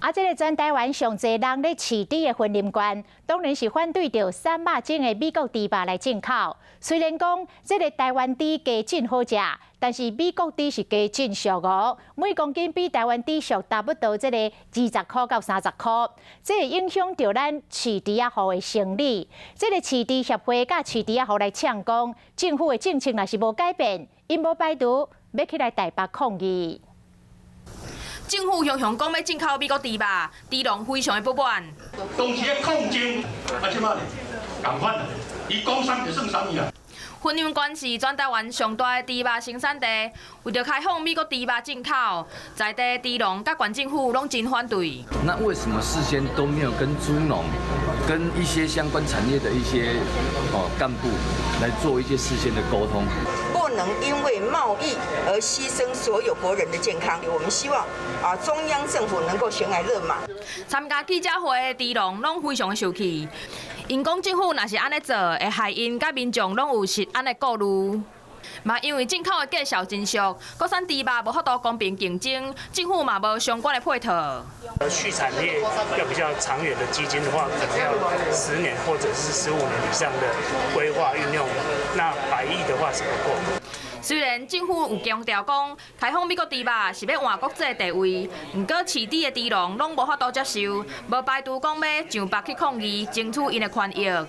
啊，這个全台灣上濟人咧飼豬的雲林縣，當然是反對著散肉種的美國豬肉來進口。雖然講這个台灣豬雞真好食，但是美國豬是雞真俗哦，每公斤比台灣豬俗差不多這个20塊到30塊，這會影響著咱飼豬仔戶的生理。這个飼豬協會佮飼豬仔戶來嗆講，政府的政策若是無改變，𪜶無排除欲起來台北抗議。政府雄雄講欲進口美國豬肉，豬農非常的不滿。當時的抗爭，啊，這擺咧，仝款啦，伊講啥就算啥物啦。雲林縣是全台灣上大的豬肉生產地，為著開放美國豬肉進口，在地豬農佮縣政府攏真反對。那為什麼事先都沒有跟豬農、跟一些相關產業的一些幹部來做一些事先的溝通？不能因為貿易而犧牲所有國人的健康。我們希望中央政府能夠懸崖勒馬。參加記者會的豬農攏非常的受氣，𪜶講政府若是按呢做，會害𪜶佮民眾攏有食安的顧慮。嘛，因為進口的價數真俗，國產豬肉無法度公平競爭，政府嘛無相關的配套。畜產業要比較長遠的基金的話，可能要10年或者是15年以上的規劃運用，那百億的話是不夠。雖然政府有強調講，開放美國豬肉是欲換國際地位，毋過飼豬的豬農攏無法度接受，無排除講欲上北去抗議，爭取𪜶的權益。